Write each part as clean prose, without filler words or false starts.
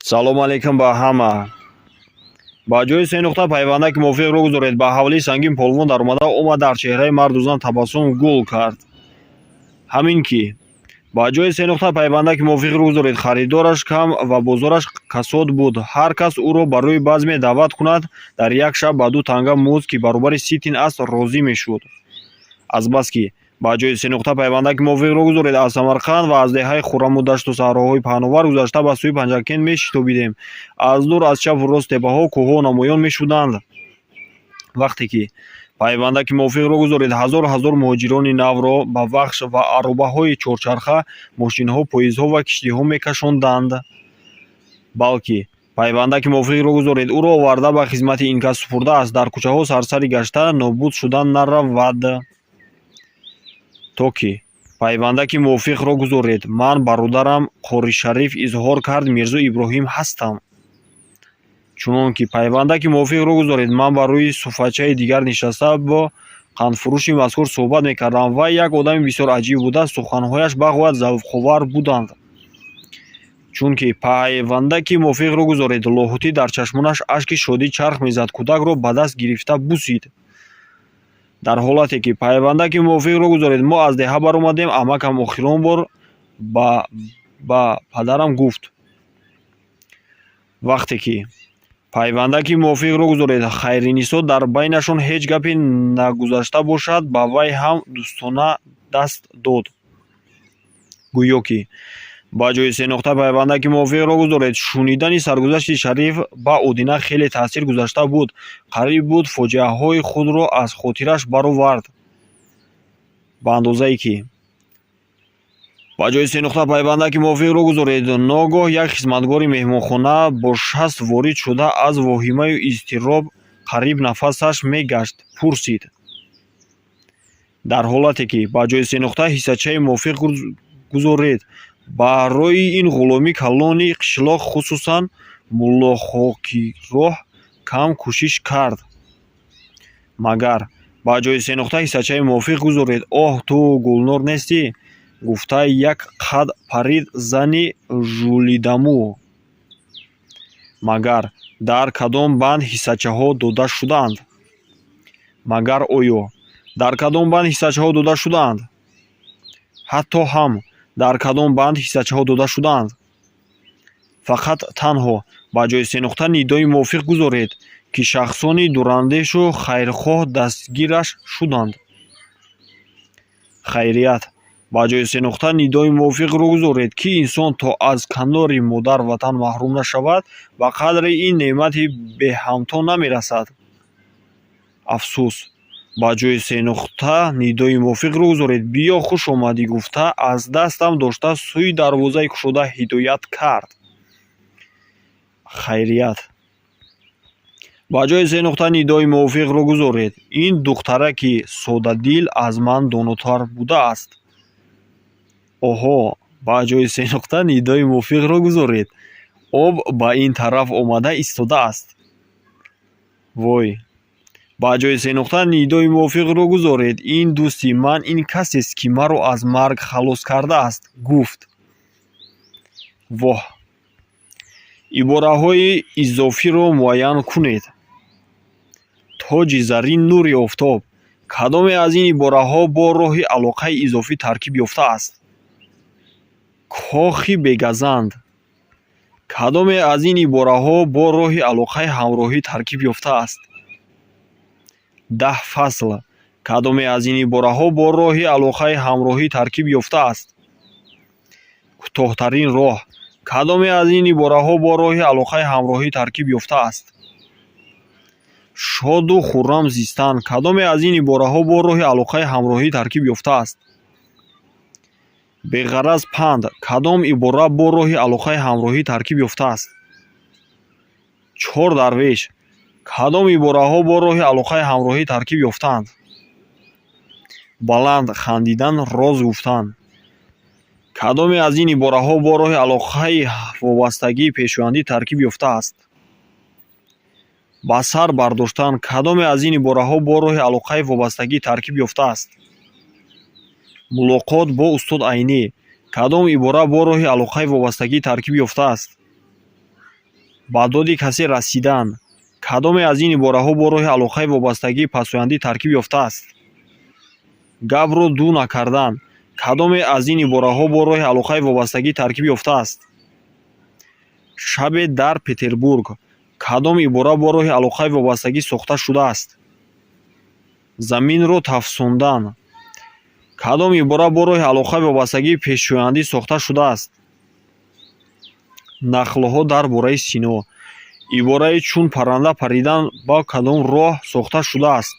Салому алейкум ба ҳама. Ба ҷои се нуқта пайвандаки мувофиқро гузоред. Ба ҳавлии сангин полвон даромада омад, дар чеҳраи марду зан табассум гул кард. Ҳамин ки ба ҷои се нуқта пайвандаки мувофиқро гузоред. Харидораш кам ва бозораш касод буд. Ҳар кас ӯро барои базме даъват кунад, дар як шаб ба 2 танга музд, ки баробари 30 тин аст, розӣ мешуд. Азбаски ба ҷои се нуқта пайвандаки мувофиқро гузоред. Аз Самарқанд ва аз деҳаи Хурраму дашту саҳроҳои паҳновар гузашта, ба сӯи Панҷакент мешитобидем. Аз дур аз чапу рост теппаҳо, кӯҳҳо намоён мешуданд. Вақте ки пайвандаки мувофиқро гузоред. Ҳазор ҳазор муҳоҷирони навро ба Вахш ва аробаҳои чорчарха, мошинҳо, поездҳо ва киштиҳо мекашонданд. Балки пайвандаки мувофиқро гузоред. Ӯро оварда ба хизмати ин кас супурдааст, дар кӯчаҳо сарсарӣ гашта нобуд шуда наравад. То ки пайвандаки мувофиқро гузоред. Ман бародарам Қоришариф изҳор кард Мирзо Иброҳим ҳастам. Чунон ки пайвандаки мувофиқро гузоред. Ман бар рӯи суфачаи дигар нишаста бо қандфурӯши мазкур суҳбат мекардам. Вай як одами бисёр аҷиб буда, суханҳояш бағоят завқовар буданд. Чунки пайвандаки мувофиқро гузоред. Лоҳутӣ дар чашмонаш ашки шодӣ чарх мезад, кӯдакро ба даст гирифта бусид. Дар ҳолате ки пайвандаки мувофиқро гузоред. Мо аз деҳа баромадем. Амакам охирон бор ба падарам гуфт. Вақте ки пайвандаки мувофиқро гузоред. Хайринисо дар байнашон ҳеҷ гапе нагузашта бошад, ба вай ҳам дӯстона даст дод. Гӯё ки ба ҷои се нуқта пайвандаки мувофиқро гузоред. Шунидани саргузашти Шариф ба Одина хеле таъсир гузашта буд. Қариб буд фоҷиаҳои худро аз хотираш баровард. Ба андозае ки ба ҷои се нуқта пайвандаки мувофиқро гузоред. Ногоҳ як хизматгори меҳмонхона бо шаст ворид шуда, аз воҳимаю изтироб қариб нафасаш мегашт, пурсид. Дар ҳолате ки ба ҷои се нуқта ҳиссачаи мувофиқ гузоред. Барои ин ғуломи калони қишлоқ, хусусан Муллохокироҳ, кам кӯшиш кард. Магар ба ҷои се нуқта ҳиссачаи мувофиқ гузоред. Оҳ, ту Гулнор нестӣ? Гуфта, як қад парид зани жӯлидамӯ. Магар дар кадом банд ҳиссачаҳо дода шудаанд? Магар оё дар кадом банд ҳиссачаҳо дода шудаанд? Ҳатто ҳам дар кадом банд ҳиссачаҳо дода шудаанд? Фақат танҳо ба ҷои се нуқта нидои мувофиқ гузоред, ки шахсони дурандешу хайрхоҳ дастгираш шуданд. Хайрият ба ҷои се нуқта нидои мувофиқро гузоред, ки инсон то аз канори модар ватан маҳрум нашавад, ба қадри ин неъмати беҳамто намерасад. Афсӯс, ба ҷои се нуқта нидои мувофиқро гузоред. Биё, хуш омадӣ, гуфта, аз дастам дошта, сӯи дарвозаи кушода ҳидоят кард. Хайрият ба ҷои се нуқта нидои мувофиқро гузоред. Ин духтараки соддадил аз ман донотар будааст. Оҳо, ба ҷои се нуқта нидои мувофиқро гузоред. Об ба ин тараф омада истодааст. Вой, ба ҷои се нуқта нидои мувофиқро гузоред. Ин дӯсти ман, ин касест, ки маро аз марг халос кардааст, гуфт. Воҳ, ибораҳои изофиро муайян кунед. Тоҷи заррин, нури офтоб. Кадоме аз ин ибораҳо бо роҳи алоқаи изофӣ таркиб ёфтааст? Кохи бегазанд. Кадоме аз ин ибораҳо бо роҳи алоқаи ҳамроҳӣ таркиб ёфтааст? 10 фасл. Кадоме аз ин ибораҳо бо роҳи алоқаи ҳамроҳӣ таркиб ёфтааст? Кӯтоҳтарин роҳ. Кадоме аз ин ибораҳо бо роҳи алоқаи ҳамроҳӣ таркиб ёфтааст? Шоду хуррам зистан. Кадоме аз ин ибораҳо бо роҳи алоқаи ҳамроҳӣ таркиб ёфтааст? Беғараз панд. Кадом ибора бо роҳи алоқаи ҳамроҳӣ таркиб ёфтааст? Чор дарвеш. Кадом ибораҳо бо роҳи алоқаи ҳамроҳӣ таркиб ёфтаанд? Баланд хандидан, роз гуфтан. Кадоме аз ин ибораҳо бо роҳи алоқаи вобастагии пешояндӣ таркиб ёфтааст? Ба сар бардоштан. Кадоме аз ин ибораҳо бо роҳи алоқаи вобастагӣ таркиб ёфтааст? Мулоқот бо устод Айнӣ. Кадом ибора бо роҳи алоқаи вобастагӣ таркиб ёфтааст? Ба доди касе расидан. Кадоме аз ин ибораҳо бо роҳи алоқаи вобастагии пасояндӣ таркиб ёфтааст? Гапро ду накардан. Кадоме аз ин ибораҳо бо роҳи алоқаи вобастагӣ таркиб ёфтааст? Шабе дар Петербург. Кадом ибора бо роҳи алоқаи вобастагӣ сохта шудааст? Заминро тафсондан. Кадом ибора бо роҳи алоқаи вобастагии пешояндӣ сохта шудааст? Нақлҳо дар бораи Сино. Ибораи чун парранда паридан ба кадом роҳ сохта шудааст?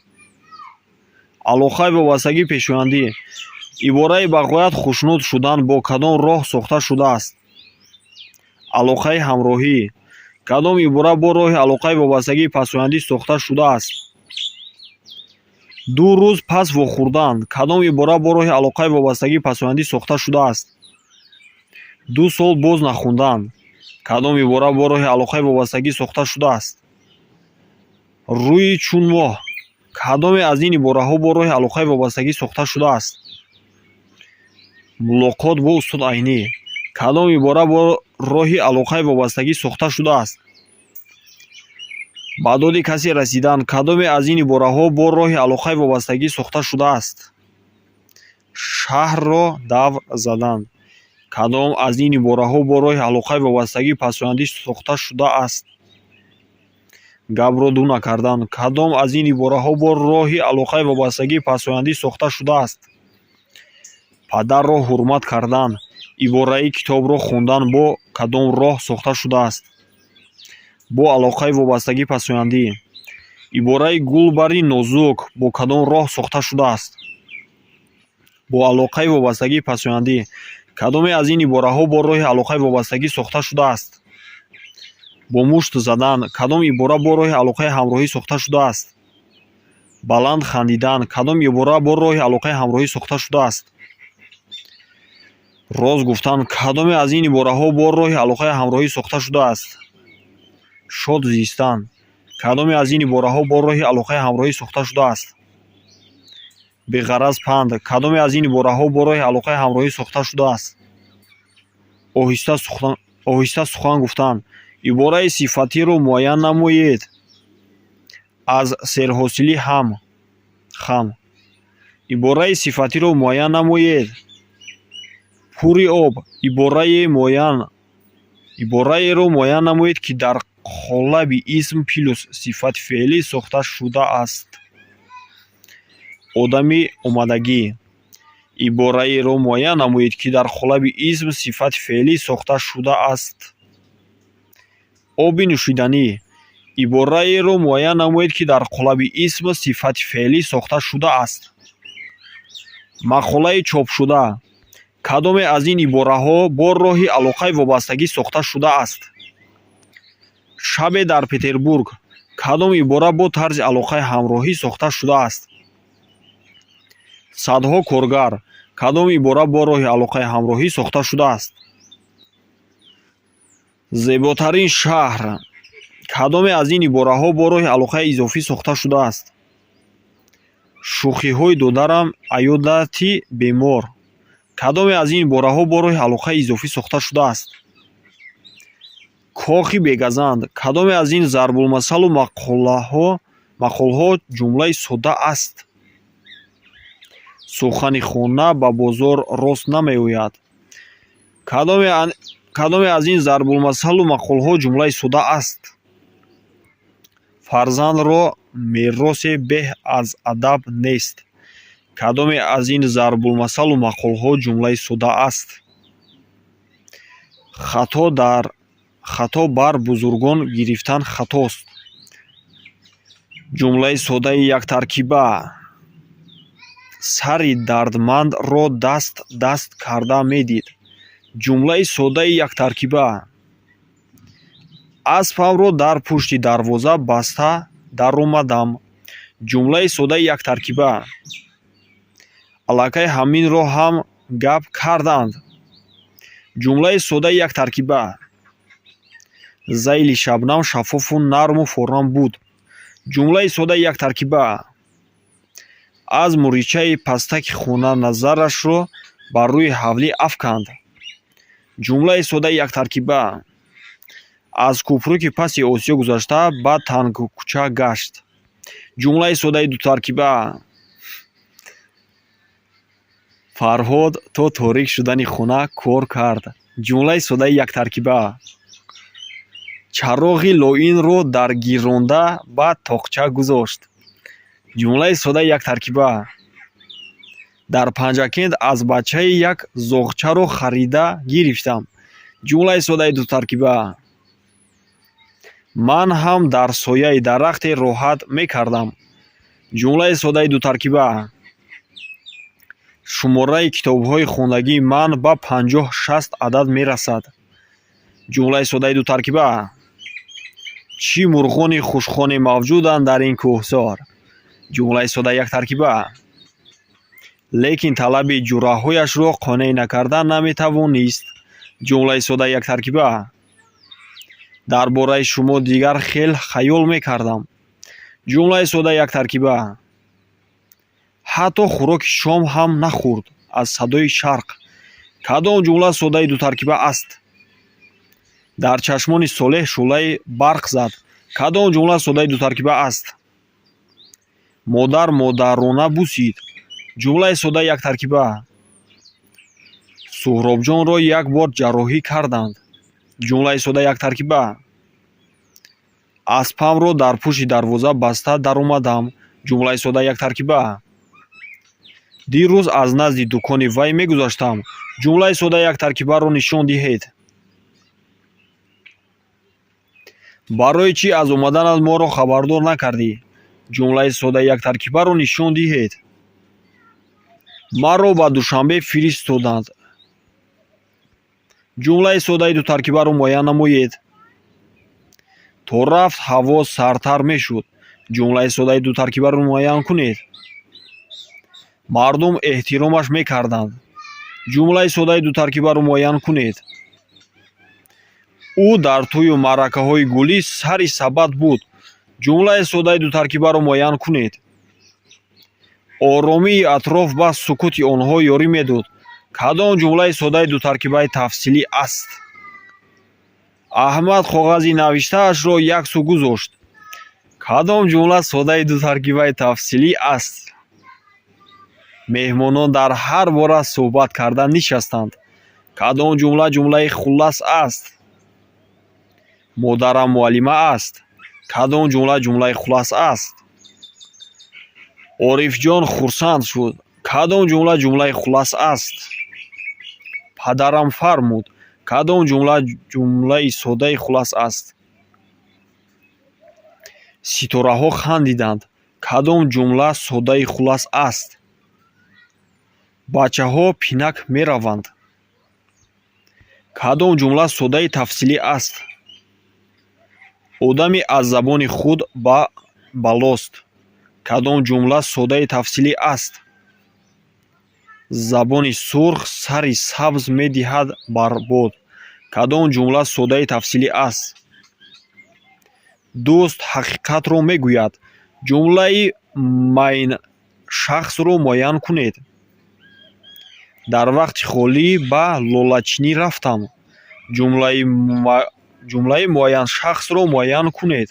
Алоқаи вобастагии пешояндӣ. Ибораи ба ғоят хушнуд шудан бо кадом роҳ сохта шудааст? Алоқаи ҳамроҳӣ. Кадом ибора бо роҳи алоқаи вобастагии пасояндӣ сохта шудааст? 2 рӯз пас вохӯрдан. Кадом ибора бо роҳи алоқаи вобастагии пасояндӣ сохта шудааст? 2 сол боз нахондан. Кадом ибора бо роҳи алоқаи вобастагӣ сохта шудааст? Рӯи чун моҳ. Кадоме аз ин ибораҳо бо роҳи алоқаи вобастагӣ сохта шудааст? Мулоқот бо устод Айнӣ. Кадом ибора бо роҳи алоқаи вобастагӣ сохта шудааст? Ба доди касе расидан. Кадоме аз ин ибораҳо бо роҳи алоқаи вобастагӣ сохта шудааст? Шаҳрро давр задан. Кадом аз ин ибораҳо бо роҳи алоқаи вобастагии пасояндӣ сохта шудааст? Гапро ду накардан. Кадом аз ин ибораҳо бо роҳи алоқаи вобастагии пасояндӣ сохта шудааст? Падарро ҳурмат кардан. Ибораи китобро хондан бо кадом роҳ сохта шудааст? Бо алоқаи вобастагии пасояндӣ. Ибораи гулбари нозук бо кадом роҳ сохта шудааст? Бо алоқаи вобастагии пасояндӣ. Кадоме аз ин ибораҳо бо роҳи алоқаи вобастагӣ сохта шудааст? Бо мушт задан. Кадом ибора бо роҳи алоқаи ҳамроҳӣ сохта шудааст? Баланд хандидан. Кадом ибора бо роҳи алоқаи ҳамроҳӣ сохта шудааст? Рост гуфтан. Кадоме аз ин ибораҳо бо роҳи алоқаи ҳамроҳӣ сохта шудааст? Шод зистан. Кадоме аз ин ибораҳо бо роҳи алоқаи ҳамроҳӣ сохта шудааст? Беғараз панд. Кадоме аз ин ибораҳо бо роҳи алоқаи ҳамроҳӣ сохта шудааст? Оҳиста сухан гуфтан. Ибораи сифатиро муайян намоед. Аз серҳосилӣ ҳам хам. Ибораи сифатиро муайян намоед. Пури об. Ибораеро муайян намоед, ки дар қолаби исм плюс сифати феълӣ сохта шудааст. Одами омадагӣ. Ибораеро муайян намоед, ки дар қолаби исм сифати феълӣ сохта шудааст. Оби нӯшиданӣ. Ибораеро муайян намоед, ки дар қолаби исм сифати феълӣ сохта шудааст. Мақолаи чопшуда. Кадоме аз ин ибораҳо бо роҳи алоқаи вобастагӣ сохта шудааст? Шабе дар Петербург. Кадом ибора бо тарзи алоқаи ҳамроҳӣ сохта шудааст? Садҳо коргар. Кадом ибора бо роҳи алоқаи ҳамроҳӣ сохта шудааст? Зеботарин шаҳр. Кадоме аз ин ибораҳо бо роҳи алоқаи изофӣ сохта шудааст? Шӯхиҳои додарам, аёдати бемор. Кадоме аз ин ибораҳо бо роҳи алоқаи изофӣ сохта шудааст? Кохи бегазанд. Кадоме аз ин зарбулмасалу мақолҳо ҷумлаи содда аст? Сухани хона ба бозор рост намеояд. Кадоме аз ин зарбулмасалу мақолҳо ҷумлаи содда аст? Фарзандро меросе беҳ аз адаб нест. Кадоме аз ин зарбулмасалу мақолҳо ҷумлаи содда аст? Хато бар бузургон гирифтан хатост. Ҷумлаи содаи яктаркиба. Сари дардмандро даст даст карда медид. Ҷумлаи содаи яктаркиба. Аспамро дар пушти дарвоза баста даромадам. Ҷумлаи содаи яктаркиба. Аллакай ҳаминро ҳам гап карданд. Ҷумлаи содаи яктаркиба. Зайли шабнам шаффофу нарму форам буд. Ҷумлаи содаи яктаркиба. Аз муричаи пастаки хона назарашро бар рӯи ҳавлӣ афканд. Ҷумлаи содаи яктаркиба. Аз кӯпруки паси Осиё гузашта, ба тангкӯча гашт. Ҷумлаи содаи дутаркиба. Фарҳод то торик шудани хона кор кард. Ҷумлаи содаи яктаркиба. Чароғи лоинро дар гиронда ба тоқча гузошт. Ҷумлаи содаи яктаркиба. Дар Панҷакент аз бачае як зоғчаро харида гирифтам. Ҷумлаи содаи дутаркиба. Ман ҳам дар сояи дарахте роҳат мекардам. Ҷумлаи содаи дутаркиба. Шумораи китобҳои хондагии ман ба 50-60 адад мерасад. Ҷумлаи содаи дутаркиба. Чӣ мурғони хушхоне мавҷуданд дар ин кӯҳсор! Ҷумлаи содаи яктаркиба. Лекин талаби ҷураҳояшро қонеъ накарда наметавонист. Ҷумлаи содаи яктаркиба. Дар бораи шумо дигар хел хаёл мекардам. Ҷумлаи содаи яктаркиба. Ҳатто хӯроки шом ҳам нахӯрд аз садои шарқ. Кадом ҷумла содаи дутаркиба аст? Дар чашмони Солеҳ шӯълаи барқ зад. Кадом ҷумла содаи дутаркиба аст? Модар модарона бусид. Ҷумлаи содаи яктаркиба. Суҳробҷонро як бор ҷарроҳӣ карданд. Ҷумлаи содаи яктаркиба. Аспамро дар пушти дарвоза баста даромадам. Ҷумлаи содаи яктаркиба. Дирӯз аз назди дукони вай мегузаштам. Ҷумлаи содаи яктаркибаро нишон диҳед. Барои чӣ аз омаданат моро хабардор накардӣ? Ҷумлаи содаи яктаркибаро нишон диҳед. Маро ба Душанбе фиристоданд. Ҷумлаи содаи дутаркибаро муайян намоед. То рафт ҳаво сардтар мешуд. Ҷумлаи содаи дутаркибаро муайян кунед. Мардум эҳтиромаш мекарданд. Ҷумлаи содаи дутаркибаро муайян кунед. Ӯ дар тӯю маъракаҳои гулӣ сари сабад буд. Ҷумлаи содаи дутаркибаро муайян кунед. Оромии атроф ба сукути онҳо ёрӣ медод. Кадом ҷумлаи содаи дутаркибаи тафсилӣ аст? Аҳмад коғази навиштаашро як сӯ гузошт. Кадом ҷумла содаи дутаркибаи тафсилӣ аст? Меҳмонон дар ҳар бора суҳбат карда нишастанд. Кадом ҷумла ҷумлаи хуллас аст? Модарам муаллима аст. Кадом ҷумла ҷумлаи хуллас аст? Орифҷон хурсанд шуд. Кадом ҷумла ҷумлаи хуллас аст? Падарам фармуд. Кадом ҷумла ҷумлаи содаи хуллас аст? Ситораҳо хандиданд. Кадом ҷумла содаи хуллас аст? Бачаҳо пинак мераванд. Кадом ҷумла содаи тафсилӣ аст? Одами аз забони худ ба балост. Кадом ҷумла содаи тафсилӣ аст? Забони сурх сари сабз медиҳад бар бод. Кадом ҷумла содаи тафсилӣ аст? Дӯст ҳақиқатро мегӯяд. Ҷумлаи муайяншахсро муайян кунед. Дар вақти холӣ ба лолачинӣ рафтам. Ҷумлаи муайяншахсро муайян кунед.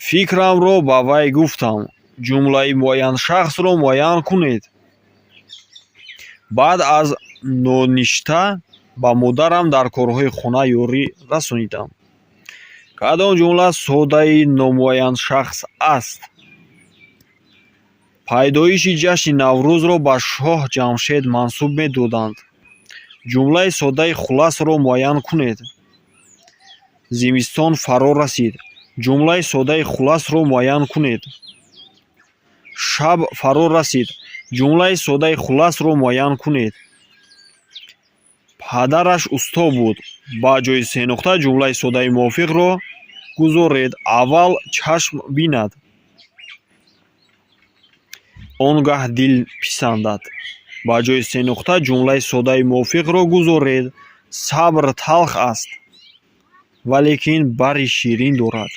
Фикрамро ба вай гуфтам. Ҷумлаи муайяншахсро муайян кунед. Баъд аз ноништа ба модарам дар корҳои хона ёрӣ расонидам. Кадом ҷумла содаи номуайяншахс аст? Пайдоиши ҷашни Наврӯзро ба шоҳ Ҷамшед мансуб медоданд. Ҷумлаи содаи хулласро муайян кунед. Зимистон фаро расид. Ҷумлаи содаи хулласро муайян кунед. Шаб фаро расид. Ҷумлаи содаи хулласро муайян кунед. Падараш усто буд. Ба ҷои сенуқта ҷумлаи содаи мувофиқро гузоред. Аввал чашм бинад, он гаҳ дил писандад. Ба ҷои сенуқта ҷумлаи содаи мувофиқро гузоред. Сабр талх аст, валекин бари ширин дорад.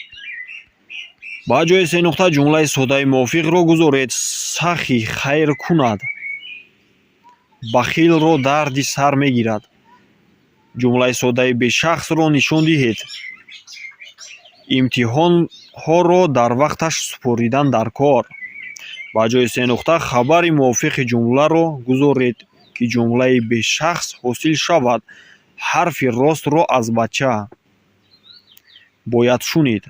Ба ҷои сенуқта ҷумлаи содаи мувофиқро гузоред. Сахӣ хайр кунад, бахилро дарди сар мегирад. Ҷумлаи содаи бешахсро нишон диҳед. Имтиҳонҳоро дар вақташ супоридан дар кор. Ба ҷои сенуқта хабари мувофиқи ҷумларо гузоред, ки ҷумлаи бешахс ҳосил шавад. Ҳарфи ростро аз бача бояд шунид.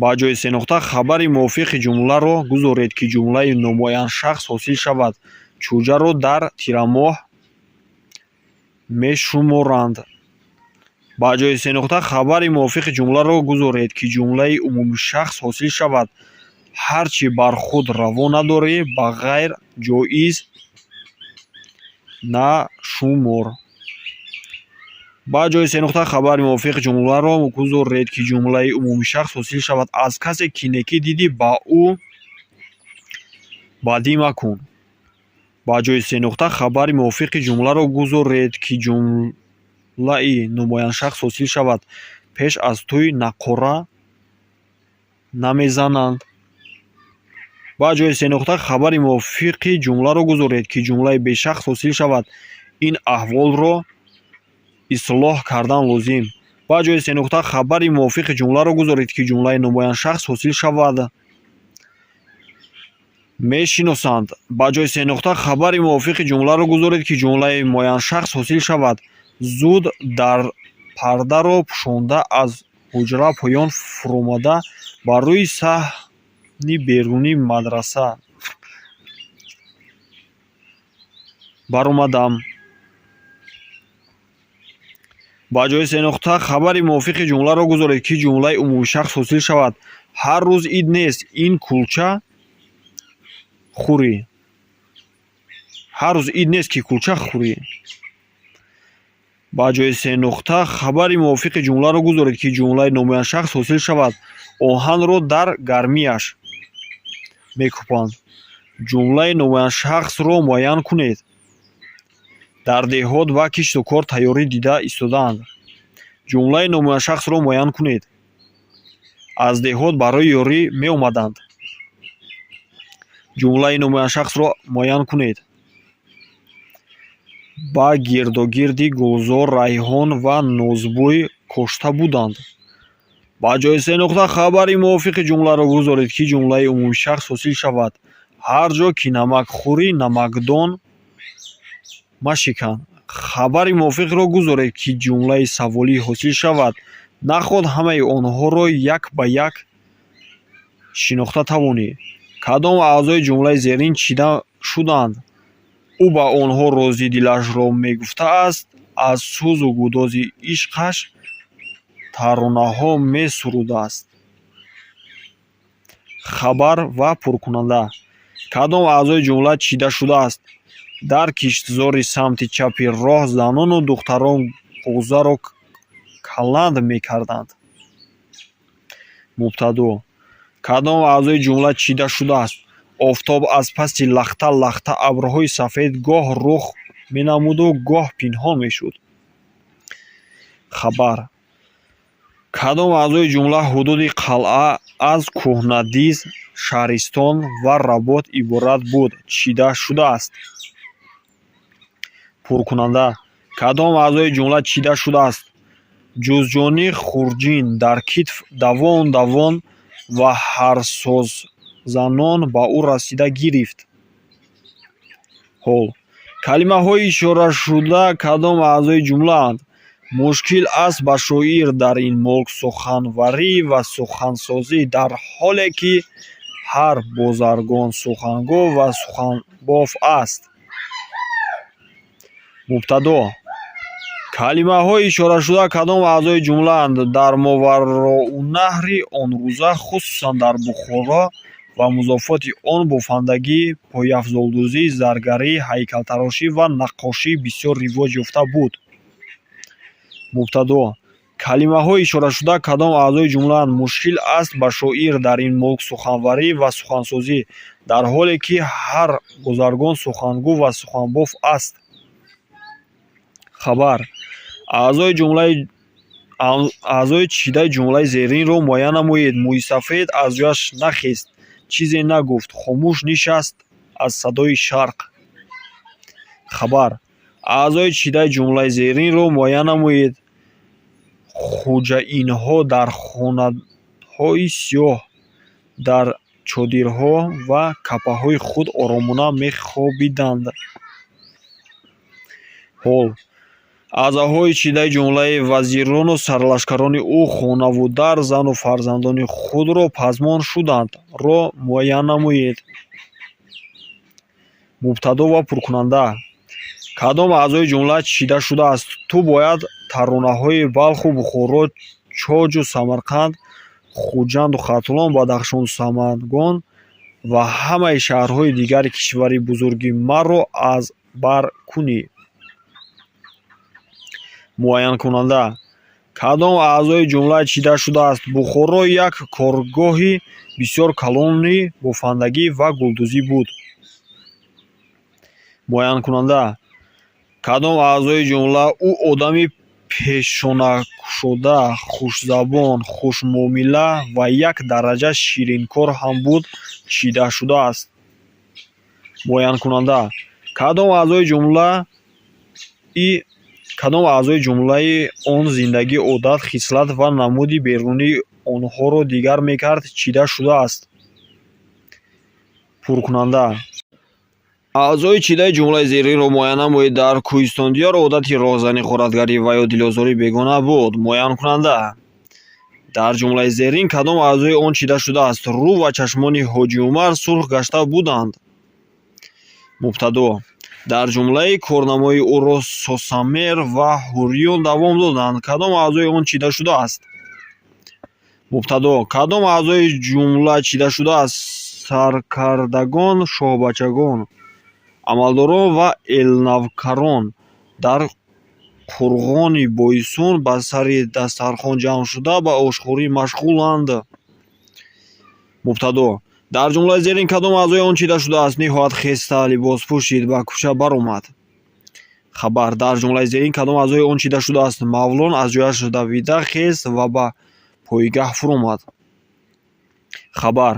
Ба ҷои сенуқта хабари мувофиқи ҷумларо гузоред, ки ҷумлаи номуайяншахс ҳосил шавад. Чӯҷаро дар тирамоҳ мешуморанд. Ба ҷои сенуқта хабари мувофиқи ҷумларо гузоред, ки ҷумлаи умумишахс ҳосил шавад. Ҳар чӣ бар худ раво надорӣ, ба ғайр ҷоиз нашумор. Ба ҷои сенуқта хабари мувофиқи ҷумларо гузоред, ки ҷумлаи умумишахс ҳосил шавад. Аз касе ки некӣ дидӣ, ба ӯ бадӣ макун. Ба ҷои сенуқта хабари мувофиқи ҷумларо гузоред, ки ҷумлаи номуайяншахс ҳосил шавад. Пеш аз тӯй нақора намезананд. Ба ҷои сенуқта хабари мувофиқи ҷумларо гузоред, ки ҷумлаи бешахс ҳосил шавад. Ин аҳволро ислоҳ кардан лозим. Ба ҷои сенуқта хабари мувофиқи ҷумларо гузоред, ки ҷумлаи номуайяншахс ҳосил шавад. Мешиносанд. Ба ҷои сенуқта хабари мувофиқи ҷумларо гузоред, ки ҷумлаи муайяншахс ҳосил шавад. Зуд дар пардаро пӯшонда, аз ҳуҷра поён фуромада, ба рӯи саҳни берунии мадраса баромадам. Ба ҷои сенуқта хабари мувофиқи ҷумларо гузоред, ки ҷумлаи умумишахс ҳосил шавад. Ҳар рӯз ид нест, ин кулча хӯрӣ. Ҳар рӯз ид нест, ки кулча хӯрӣ. Ба ҷои сенуқта хабари мувофиқи ҷумларо гузоред, ки ҷумлаи номуайяншахс ҳосил шавад. Оҳанро дар гармиаш мекӯбанд. Ҷумлаи номуайяншахсро муайян кунед. Дар деҳот ба кишту кор тайёрӣ дида истодаанд. Ҷумлаи номуайяншахсро муайян кунед. Аз деҳот барои ёрӣ меомаданд. Ҷумлаи номуайяншахсро муайян кунед. Ба гирдогирди гулзор райҳон ва нозбӯй кошта буданд. Ба ҷои сенуқта хабари мувофиқи ҷумларо гузоред, ки ҷумлаи умумишахс ҳосил шавад. Ҳар ҷо ки намак хӯрӣ, намакдон машикан. Хабари мувофиқро гузоред, ки ҷумлаи саволӣ ҳосил шавад. Наход ҳамаи онҳоро як ба як шинохта тавонӣ. Кадом аъзои ҷумлаи зерин чида шудаанд? Ӯ ба онҳо рози дилашро мегуфтааст, аз сӯзу гудози ишқаш таронаҳо месурудааст. Хабар ва пуркунанда. Кадом аъзои ҷумла чида шудааст? Дар киштзори самти чапи роҳ занону духтарон ғӯзаро каланд мекарданд. Мубтадо. Кадом аъзои ҷумла чида шудааст? Офтоб аз паси лахта-лахта абрҳои сафед гоҳ рух менамуду гоҳ пинҳон мешуд. Хабар. Кадом аъзои ҷумла ҳудуди қалъа аз кӯҳнадиз, шаҳристон ва работ иборат буд чида шудааст? Пуркунанда. Кадом аъзои ҷумла чида шудааст? Ҷузҷонӣ хурҷин дар китф давон-давон ва ҳарсозанон ба ӯ расида гирифт. Ҳол. Калимаҳои ишорашуда кадом аъзои ҷумлаанд? Мушкил аст ба шоир дар ин мулк суханварӣ ва сухансозӣ, дар ҳоле ки ҳар бозаргон сухангӯ ва суханбоф аст. Мубтадо. Калимаҳои ишорашуда кадом аъзои ҷумлаанд? Дар Мовароуннаҳри он рӯза, хусусан дар Бухоро ва музофоти он, бофандагӣ, пойафзолдӯзӣ, заргарӣ, ҳайкалтарошӣ ва наққошӣ бисёр ривоҷ ёфта буд. Мубтадо. Калимаҳои ишорашуда кадом аъзои ҷумлаанд? Мушкил аст ба шоир дар ин мулк суханварӣ ва сухансозӣ, дар ҳоле ки ҳар бозаргон сухангӯ ва суханбоф аст. Хабар. Аъзои чидаи ҷумлаи зеринро муайян намоед. Мӯйсафед аз ҷояш нахест, чизе нагуфт, хомӯш нишаст аз садои шарқ. Хабар. Аъзои чидаи ҷумлаи зеринро муайян намоед. Хуҷаинҳо дар хонаҳои сиёҳ, дар чодирҳо ва капаҳои худ оромона мехобиданд. Ҳол. Аъзоҳои чидаи ҷумлаи вазирону сарлашкарони ӯ хонаву дар, зану фарзандони худро пазмон шуданд-ро муайян намоед. Мубтадо ва пуркунанда. Кадом аъзои ҷумла чида шудааст? Ту бояд таронаҳои Балху Бухоро, Чочу Самарқанд, Хуҷанду Хатлон, Бадахшону Самангон ва ҳамаи шаҳрҳои дигари кишвари бузурги маро аз бар кунӣ. Муайянкунанда. Кадом аъзои ҷумла чида шудааст? Бухоро як коргоҳи бисёр калони бофандагӣ ва гулдӯзӣ буд. Муайянкунанда. Кадом аъзои ҷумла ӯ одами пешонакушода, хушзабон, хушмуомила ва як дараҷа ширинкор ҳам буд чида шудааст? Муайянкунанда. Кадом аъзои ҷумлаи он зиндагӣ, одат, хислат ва намуди берунии онҳоро дигар мекард чида шудааст? Пуркунанда. Аъзои чидаи ҷумлаи зеринро муайян намоед. Дар кӯҳистондиёр одати роҳзанӣ, ғоратгарӣ ва ё дилозорӣ бегона буд. Муайянкунанда. Дар ҷумлаи зерин кадом аъзои он чида шудааст? Рӯ ва чашмони Ҳоҷи Умар сурх гашта буданд. Мубтадо. Дар ҷумлаи корнамои ӯро Сосамер ва Ҳурриён давом доданд. Кадом аъзои он чида шудааст? Мубтадо. Кадом аъзои ҷумла чида шудааст? Саркардагон, шоҳбачагон, амалдорон ва элнавкарон дар қурғони Бойсун ба сари дастархон ҷамъ шуда, ба ошхӯрӣ машғуланд. Мубтадо. Дар ҷумлаи зерин кадом аъзои он чида шудааст? Ниҳоят хеста либос пӯшид, ба кӯча баромад. Хабар. Дар ҷумлаи зерин кадом аъзои он чида шудааст? Мавлон аз ҷояш давида хест ва ба пойгаҳ фуромад. Хабар.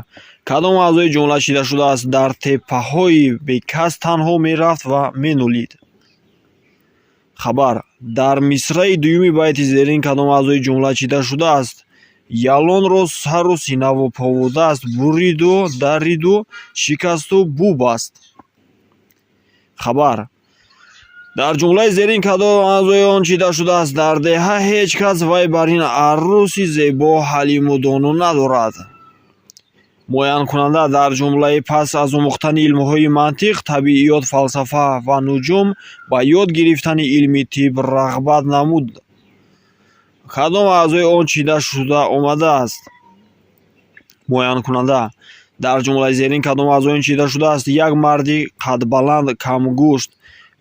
Кадом аъзои ҷумла чида шудааст? Дар теппаҳои бекас танҳо мерафт ва менолид. Хабар. Дар мисраи дуюми байти зерин кадом аъзои ҷумла чида шудааст? Ялонро сару синаву пову даст буриду дариду шикасту бубаст. Хабар. Дар ҷумлаи зерин кадом аъзои он чида шудааст? Дар деҳа ҳеҷ кас вай бар ин арӯси зебо ҳалиму доно надорад. Муайянкунанда. Дар ҷумлаи пас аз омӯхтани илмҳои мантиқ, табииёт, фалсафа ва нуҷум ба ёд гирифтани илми тиб рағбат намуд. Кадом аъзои он чида шуда омадааст? Муайянкунанда. Дар ҷумлаи зерин кадом аъзои он чида шудааст? Як марди қадбаланд, камгӯшт,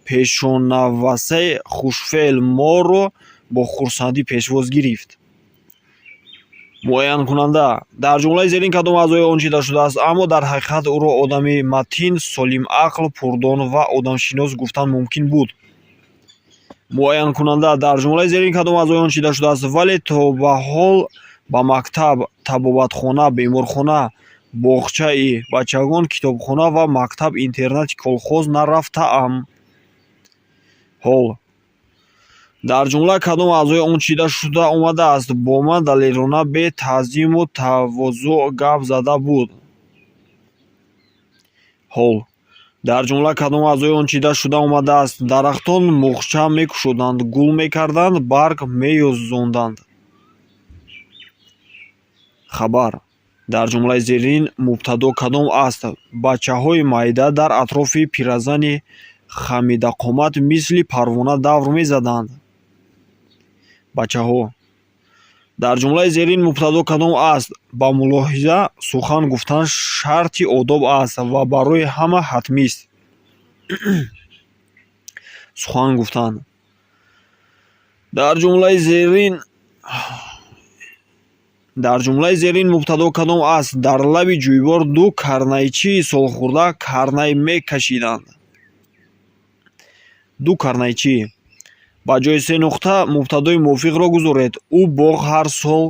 пешонавасеъ, хушфеъл моро бо хурсандӣ пешвоз гирифт. Муайянкунанда. Дар ҷумлаи зерин кадом аъзои он чида шудааст? Аммо дар ҳақиқат ӯро одами матин, солимақл, пурдон ва одамшинос гуфтан мумкин буд. Муайянкунанда. Дар ҷумлаи зерин кадом аъзои он чида шудааст? Вале то ба ҳол ба мактаб, табобатхона, беморхона, боғчаи бачагон, китобхона ва мактаб-интернати колхоз нарафтаам. Ҳол. Дар ҷумла кадом аъзои он чида шуда омадааст? Бо ман далерона, бе таъзиму тавозӯъ гап зада буд. Ҳол. Дар ҷумла кадом аъзои он чида шуда омадааст? Дарахтон муғча мекушоданд, гул мекарданд, барг меёзонданд. Хабар. Дар ҷумлаи зерин мубтадо кадом аст? Бачаҳои майда дар атрофи пиразани хамидақомат мисли парвона давр мезаданд. Бачаҳо. Дар ҷумлаи зерин мубтадо кадом аст? Ба мулоҳиза сухан гуфтан шарти одоб аст ва барои ҳама ҳатмист. Сухан гуфтан. Дар ҷумлаи зерин мубтадо кадом аст? Дар лаби ҷӯйбор ду карнайчии солхӯрда карнай мекашиданд. Ду карнайчӣ. Ба ҷои се нуқта мубтадои мувофиқро гузоред. Ӯ боғ ҳар сол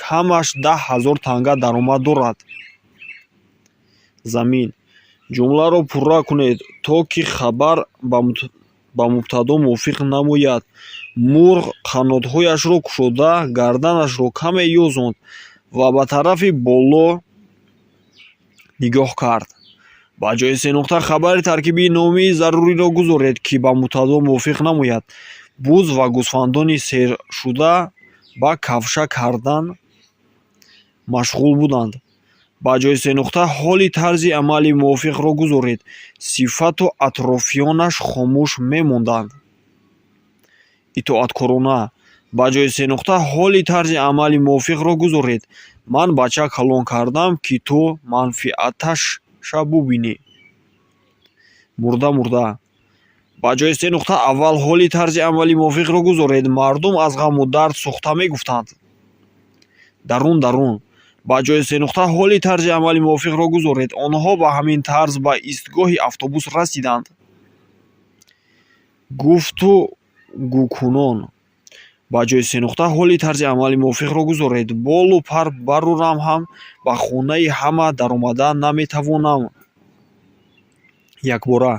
камаш 10 000 танга даромад дорад. Замин. Ҷумларо пурра кунед, то ки хабар ба Ба мубтадо мувофиқ намояд. Мурғ қанотҳояшро кушода, гарданашро каме ёзонд ва ба тарафи боло нигоҳ кард. Ба ҷои се нуқта хабари таркибии номии заруриро гузоред, ки ба мубтадо мувофиқ намояд. Буз ва гӯсфандони сершуда ба кавша кардан машғул буданд. Ба ҷои се нуқта ҳоли тарзи амали мувофиқро гузоред. Сифату атрофиёнаш хомӯш мемонданд. Итоаткорона. Ба ҷои се нуқта ҳоли тарзи амали мувофиқро гузоред. Ман бача калон кардам, ки ту манфиаташа бубинӣ. Мурда, мурда. Ба ҷои се нуқта аввал ҳоли тарзи амали мувофиқро гузоред. Мардум аз ғаму дард сӯхта мегуфтанд. Дарун, дарун. Ба ҷои се нуқта ҳоли тарзи амали мувофиқро гузоред. Онҳо ба ҳамин тарз ба истгоҳи автобус расиданд. Гуфту гӯкунон. Ба ҷои се нуқта ҳоли тарзи амали мувофиқро гузоред. Болу пар барурам ҳам ба хонаи ҳама даромада наметавонам. Якбора.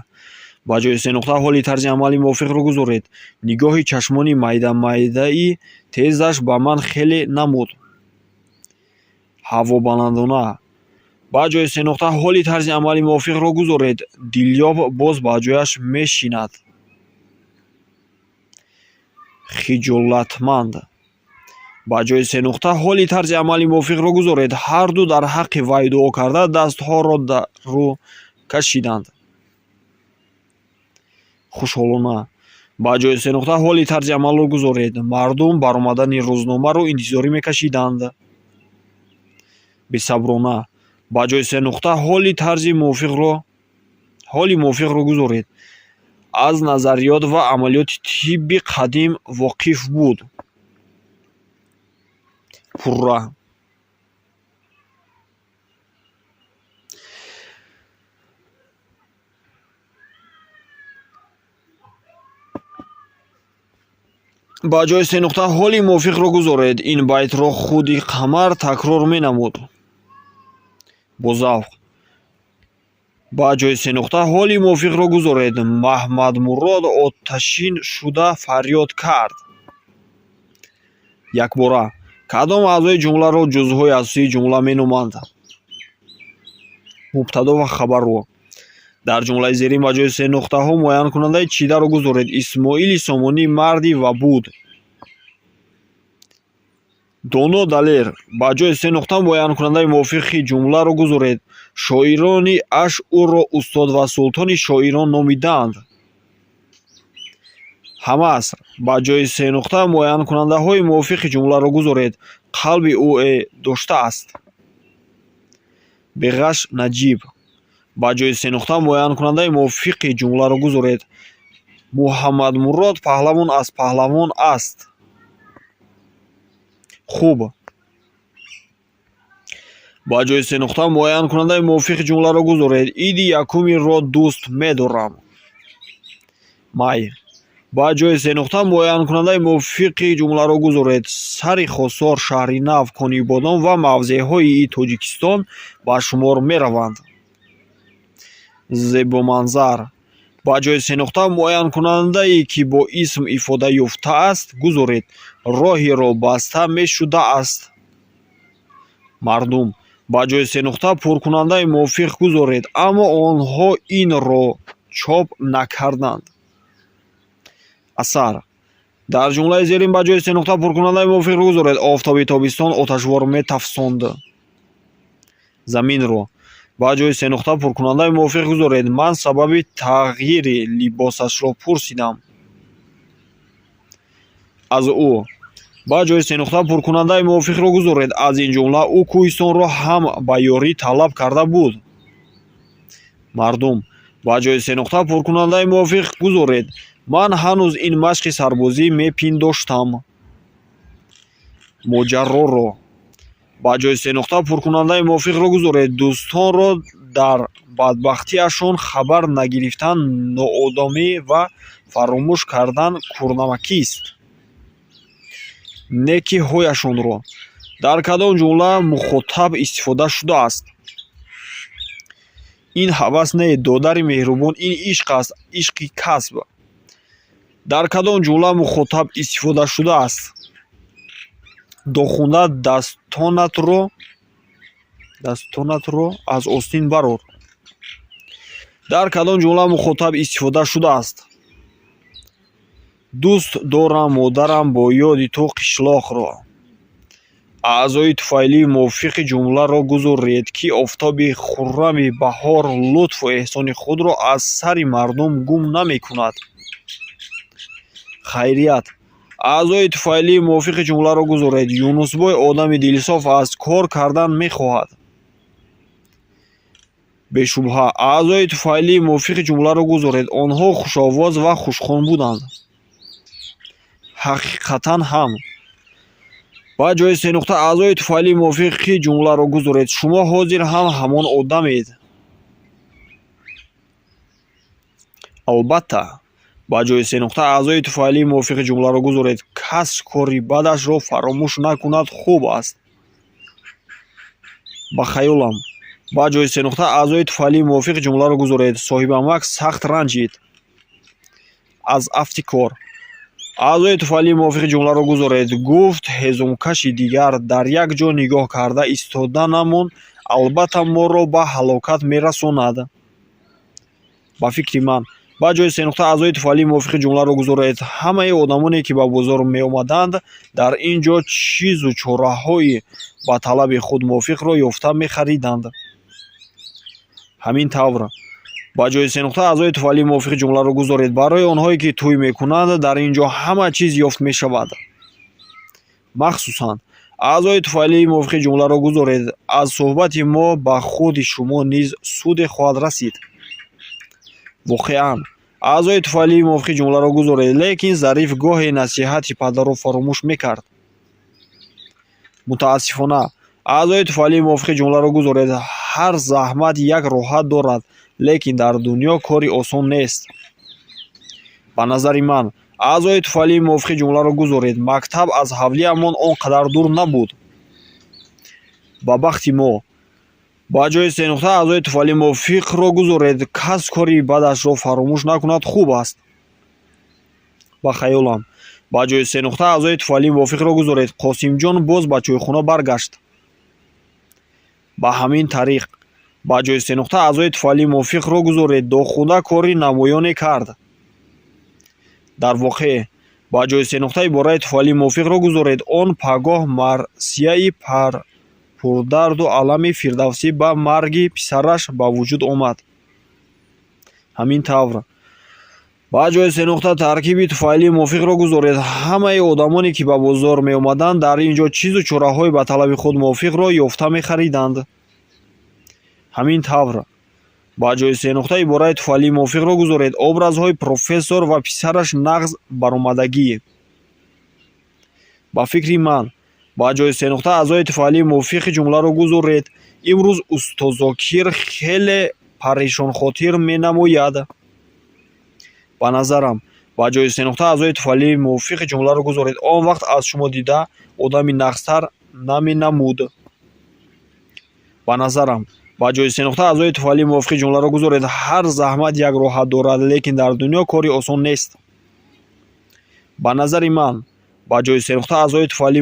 Ба ҷои се нуқта ҳоли тарзи амали мувофиқро гузоред. Нигоҳи чашмони майда-майдаи тезаш ба ман хеле намуд. Ҳавобаландона. Ба ҷои се нуқта ҳоли тарзи амали мувофиқро гузоред. Дилёб боз ба ҷояш мешинад. Хиҷолатманд. Ба ҷои се нуқта ҳоли тарзи амали мувофиқро гузоред. Ҳарду дар ҳаққи вай дуо карда, дастҳоро дару кашиданд. Хушҳолона. Ба ҷои се нуқта ҳоли тарзи амалро гузоред. Мардум баромадани рӯзномаро интизорӣ мекашиданд. Бесаброна. Ба ҷои се нуқта ҳоли тарзи мувофиқро ҳоли мувофиқро гузоред. Аз назариёт ва амалиёти тибби қадим воқиф буд. Пурра. Ба ҷои се нуқта ҳоли мувофиқро гузоред. Ин байтро худи Қамар такрор менамуд. Бо завқ. Ба ҷои се нуқта ҳоли мувофиқро гузоред. Маҳмадмурод оташин шуда фарёд кард. Якбора. Кадом аъзои ҷумларо ҷузъҳои асосии ҷумла меноманд? Мубтадо ва хабарро. Дар ҷумлаи зерин ба ҷои се нуқтаҳо муайянкунандаи чидаро гузоред. Исмоили Сомонӣ марди ва буд. Доно, далер. Ба ҷои се нуқта муайянкунандаи мувофиқи ҷумларо гузоред. Шоирони аш ӯро устод ва султони шоирон номидаанд. Ҳамаср. Ба ҷои се нуқта муайянкунандаҳои мувофиқи ҷумларо гузоред. Қалби ӯ доштааст. Беғаш, наҷиб. Ба ҷои се нуқта муайянкунандаи мувофиқи ҷумларо гузоред. Муҳаммадмурод паҳлавон аз паҳлавон аст. Хуб. Ба ҷои се нуқта муайянкунандаи мувофиқи ҷумларо гузоред. Иди якумиро дӯст медорам. Май. Ба ҷои се нуқта муайянкунандаи мувофиқи ҷумларо гузоред. Сари Хосор, Шаҳри Нав, Конибодом ва мавзеъҳои Тоҷикистон ба шумор мераванд. Зебоманзар. Ба ҷои се нуқта муайянкунандае, ки бо исм ифода ёфтааст, гузоред. Роҳеро баста мешудааст. Мардум. Ба ҷои се нуқта пуркунандаи мувофиқ гузоред, аммо онҳо инро чоп накарданд. Асар. Дар ҷумлаи зерин ба ҷои се нуқта пуркунандаи мувофиқро гузоред. Офтоби тобистон оташвор метафсонд. Заминро. Ба ҷои се нуқта пуркунандаи мувофиқ гузоред. Ман сабаби тағйири либосашро пурсидам. Аз ӯ. Ба ҷои се нуқта пуркунандаи мувофиқро гузоред. Аз ин ҷумла ӯ кӯҳистонро ҳам ба ёрӣ талаб карда буд. Мардум. Ба ҷои се нуқта пуркунандаи мувофиқ гузоред. Ман ҳанӯз ин машқи сарбозӣ мепиндоштам. Моҷароро. Ба ҷои се нуқта пуркунандаи мувофиқро гузоред. Дӯстонро дар бадбахтиашон хабар нагирифтан ноодомӣ ва фаромӯш кардан кӯрнамакист. Некиҳояшонро. Дар кадом ҷумла мухотаб истифода шудааст? Ин ҳавас не, додари меҳрубон, ин ишқ аст, ишқи касб. Дар кадом ҷумла мухотаб истифода шудааст? Дохунда, дастонатро аз остин барор. Дар кадом ҷумла мухотаб истифода шудааст? Дӯст дорам, модарам, бо ёди ту қишлоқро. Аъзои туфайлии мувофиқи ҷумларо гузоред, ки офтоби хуррами баҳор лутфу эҳсони худро аз сари мардум гум намекунад. Хайрият. Аъзои туфайлии мувофиқи ҷумларо гузоред. Юнусбой одами дилсоф аст, кор кардан мехоҳад. Бешубҳа. Аъзои туфайлии мувофиқи ҷумларо гузоред. Онҳо хушовоз ва хушхон буданд. Ҳақиқатан ҳам. Ба ҷои сенуқта аъзои туфайлии мувофиқи ҷумларо гузоред. Шумо ҳозир ҳам ҳамон одамед. Албатта. Ба ҷои сенуқта аъзои туфайлии мувофиқи ҷумларо гузоред. Кас кори бадашро фаромӯш накунад, хуб аст. Ба хаёлам. Ба ҷои сенуқта аъзои туфайлии мувофиқи ҷумларо гузоред. Соҳибамак сахт ранҷид аз афти кор. Аъзои туфайлии мувофиқи ҷумларо гузоред. Гуфт ҳезумкаши дигар, дар як ҷо нигоҳ карда истоданамон албатта моро ба ҳалокат мерасонад. Ба фикри ман. Ба ҷои сенуқта аъзои туфайлии мувофиқи ҷумларо гузоред. Ҳамаи одамоне, ки ба бозор меомаданд, дар ин ҷо чизу чораҳои ба талаби худ мувофиқро ёфта мехариданд. Ҳамин тавр. Ба ҷои сенуқта аъзои туфайлии мувофиқи ҷумларо гузоред. Барои онҳое, ки тӯй мекунанд, дар ин ҷо ҳама чиз ёфт мешавад. Махсусан. Аъзои туфайлии мувофиқи ҷумларо гузоред. Аз суҳбати мо ба худи шумо низ суде хоҳад расид. Воқеан. Аъзои туфайлии мувофиқи ҷумларо гузоред. Лекин Зариф гоҳе насиҳати падарро фаромӯш мекард. Мутаассифона. Аъзои туфайлии мувофиқи ҷумларо гузоред. Ҳар заҳмат як роҳат дорад, лекин дар дунё кори осон нест. Ба назари ман. Аъзои туфайлии мувофиқи ҷумларо гузоред. Мактаб аз ҳавлиамон он қадар дур набуд. Ба бахти мо. Ба ҷои сенуқта аъзои туфайлии мувофиқро гузоред. Кас кори бадашро фаромӯш накунад, хуб аст. Ба хаёлам. Ба ҷои сенуқта аъзои туфайлии мувофиқро гузоред. Қосимҷон боз ба чойхона баргашт. Ба ҳамин тариқ. Ба ҷои сенуқта аъзои туфайлии мувофиқро гузоред. Дохунда кори намоёне кард. Дар воқеъ. Ба ҷои сенуқта ибораи туфайлии мувофиқро гузоред. Он пагоҳ марсияи пурдарду алами Фирдавсӣ ба марги писараш ба вуҷуд омад. Ҳамин тавр. Ба ҷои сенуқта таркиби туфайлии мувофиқро гузоред. Ҳамаи одамоне, ки ба бозор меомаданд, дар ин ҷо чизу чораҳои ба талаби худ мувофиқро ёфта мехариданд. Ҳамин тавр. Ба ҷои сенуқта ибораи туфайлии мувофиқро гузоред. Образҳои профессор ва писараш нағз баромадагӣ. Ба фикри ман. Ба ҷои сенуқта аъзои туфайлии мувофиқи ҷумларо гузоред. Имрӯз устод Зокир хеле парешонхотир менамояд. Ба назарам. Ба ҷои сенуқта аъзои туфайлии мувофиқи ҷумларо гузоред. Он вақт аз шумо дида одами нағзтар наменамуд. Ба назарам. Ба ҷои сенуқта аъзои туфайлии мувофиқи ҷумларо гузоред. Ҳар заҳмат як роҳат дорад, лекин дар дунё кори осон нест. Ба назари ман. Ба ҷои сенуқта аъзои туфайлии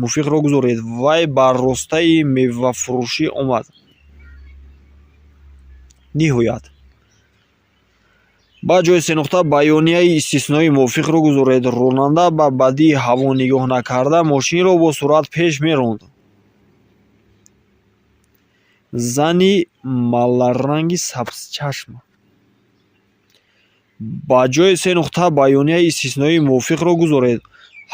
мувофиқро гузоред. Вай ба ростаи мевафурӯшӣ омад. Ниҳоят. Ба ҷои сенуқта баёнияи истисноии мувофиқро гузоред. Ронанда ба бадии ҳаво нигоҳ накарда мошинро бо суръат пеш меронд. Зани малларанги сабзчашм. Ба ҷои сенуқта баёнияи истисноии мувофиқро гузоред.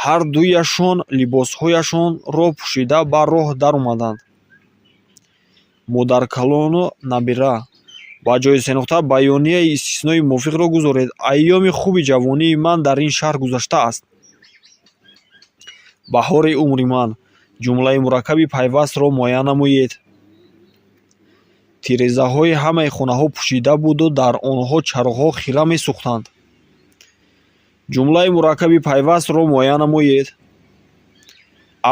Ҳар дуяшон либосҳояшонро пӯшида ба роҳ даромаданд. Модаркалону набира. Ба ҷои сенуқта баёнияи истисноии мувофиқро гузоред. Айёми хуби ҷавонии ман дар ин шаҳр гузаштааст. Баҳори умри ман. Ҷумлаи мураккаби пайвастро муайян намоед. Тирезаҳои ҳамаи хонаҳо пӯшида буду дар онҳо чароғҳо хира месӯхтанд. Ҷумлаи мураккаби пайвастро муайян намоед.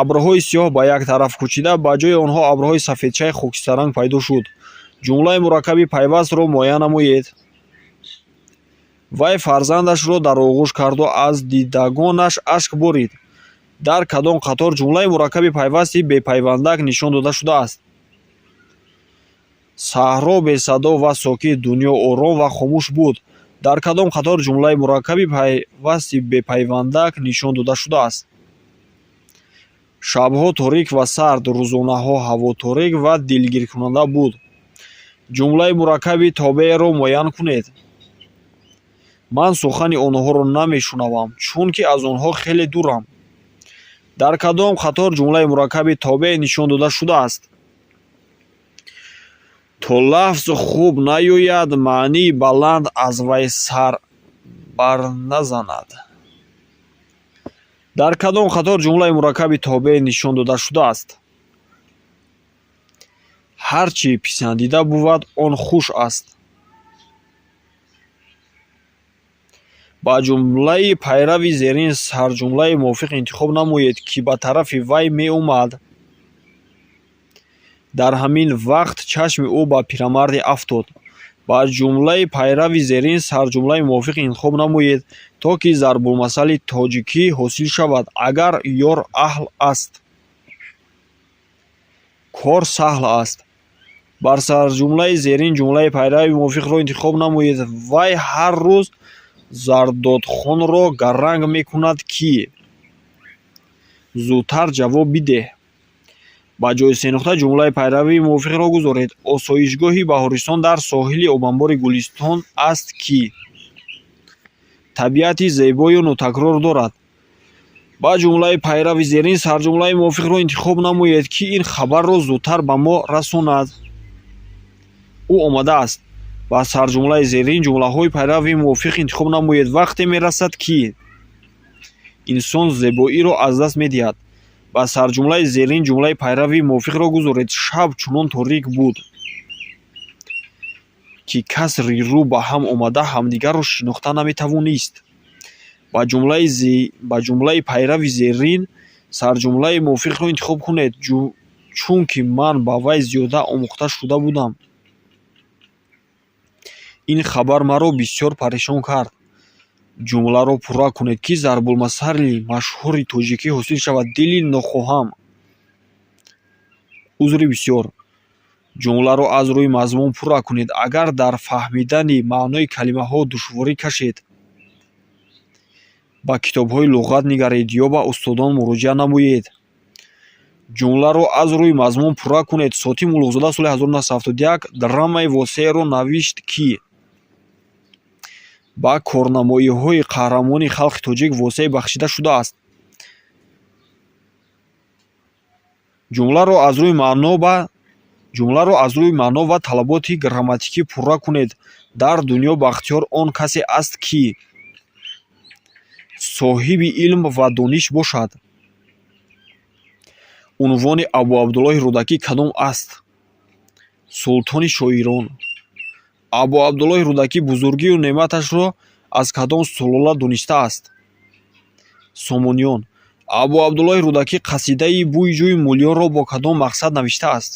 Абрҳои сиёҳ ба як тараф кӯчида, ба ҷои онҳо абрҳои сафедчаи хокистарранг пайдо шуд. Ҷумлаи мураккаби пайвастро муайян намоед. Вай фарзандашро дар оғӯш карду аз дидагонаш ашк борид. Дар кадом қатор ҷумлаи мураккаби пайвасти бепайвандак нишон дода шудааст? Саҳро бесадо ва сокит, дунё ором ва хомӯш буд. Дар кадом қатор ҷумлаи мураккаби пайвасти бепайвандак нишон дода шудааст? Шабҳо торик ва сард, рӯзонаҳо ҳаво торик ва дилгиркунанда буд. Ҷумлаи мураккаби тобеъро муайян кунед. Ман сухани онҳоро намешунавам, чунки аз онҳо хеле дурам. Дар кадом қатор ҷумлаи мураккаби тобеъ нишон дода шудааст? То лафз хуб наёяд, маънии баланд аз вай сар барназанад. Дар кадом қатор ҷумлаи мураккаби тобеъ нишон дода шудааст? Ҳар чӣ писандида бувад, он хуш аст. Ба ҷумлаи пайрави зерин сарҷумлаи мувофиқ интихоб намоед, ки ба тарафи вай меомад. Дар ҳамин вақт чашми ӯ ба пирамарде афтод. Ба ҷумлаи пайрави зерин сарҷумлаи мувофиқ интихоб намоед, то ки зарбулмасали тоҷикӣ ҳосил шавад: Агар ёр аҳл аст, кор саҳл аст. Бар сарҷумлаи зерин ҷумлаи пайрави мувофиқро интихоб намоед: Вай ҳар рӯз Зардодхонро гаранг мекунад, ки зудтар ҷавоб бидеҳ. Ба ҷои сенуқта ҷумлаи пайравии мувофиқро гузоред. Осоишгоҳи Баҳористон дар соҳили обанбори Гулистон аст, ки табиати зебою нотакрор дорад. Ба ҷумлаи пайрави зерин сарҷумлаи мувофиқро интихоб намоед, ки ин хабарро зудтар ба мо расонад. Ӯ омадааст. Ба сарҷумлаи зерин ҷумлаҳои пайрави мувофиқ интихоб намоед: Вақте мерасад, ки инсон зебоиро аз даст медиҳад. Ба сарҷумлаи зерин ҷумлаи пайрави мувофиқро гузоред: Шаб чунон торик буд, ки кас рӯ ба ҳам омада ҳамдигарро шинохта наметавонист. Ба ҷумлаи пайрави зерин сарҷумлаи мувофиқро интихоб кунед: Чунки ман ба вай зиёда омӯхта шуда будам. Ин хабар маро бисёр парешон кард. Ҷумларо пурра кунед, ки зарбулмасали машҳури тоҷикӣ ҳосил шавад: Дили нохоҳам узри бисёр. Ҷумларо аз рӯи мазмун пурра кунед. Агар дар фаҳмидани маънои калимаҳо душворӣ кашед, ба китобҳои луғат нигаред ё ба устодон муроҷиат намоед. Ҷумларо аз рӯи мазмун пурра кунед. Сотим Улуғзода соли 1971 драмаи Восеъро навишт, ки ба корнамоиҳои қаҳрамони халқи тоҷик Восеъ бахшида шудааст. Ҷумларо аз рӯи маъно ва талаботи грамматикӣ пурра кунед. Дар дунё бахтиёр он касе аст, ки соҳиби илм ва дониш бошад. Унвони Абуабдуллоҳи Рӯдакӣ кадом аст? Султони шоирон. Абуабдуллоҳи Рӯдакӣ бузургию неъматашро аз кадом сулола донистааст? Сомониён. Абуабдуллоҳи Рӯдакӣ қасидаи Бӯи ҷӯи Мӯлиёнро бо кадом мақсад навиштааст?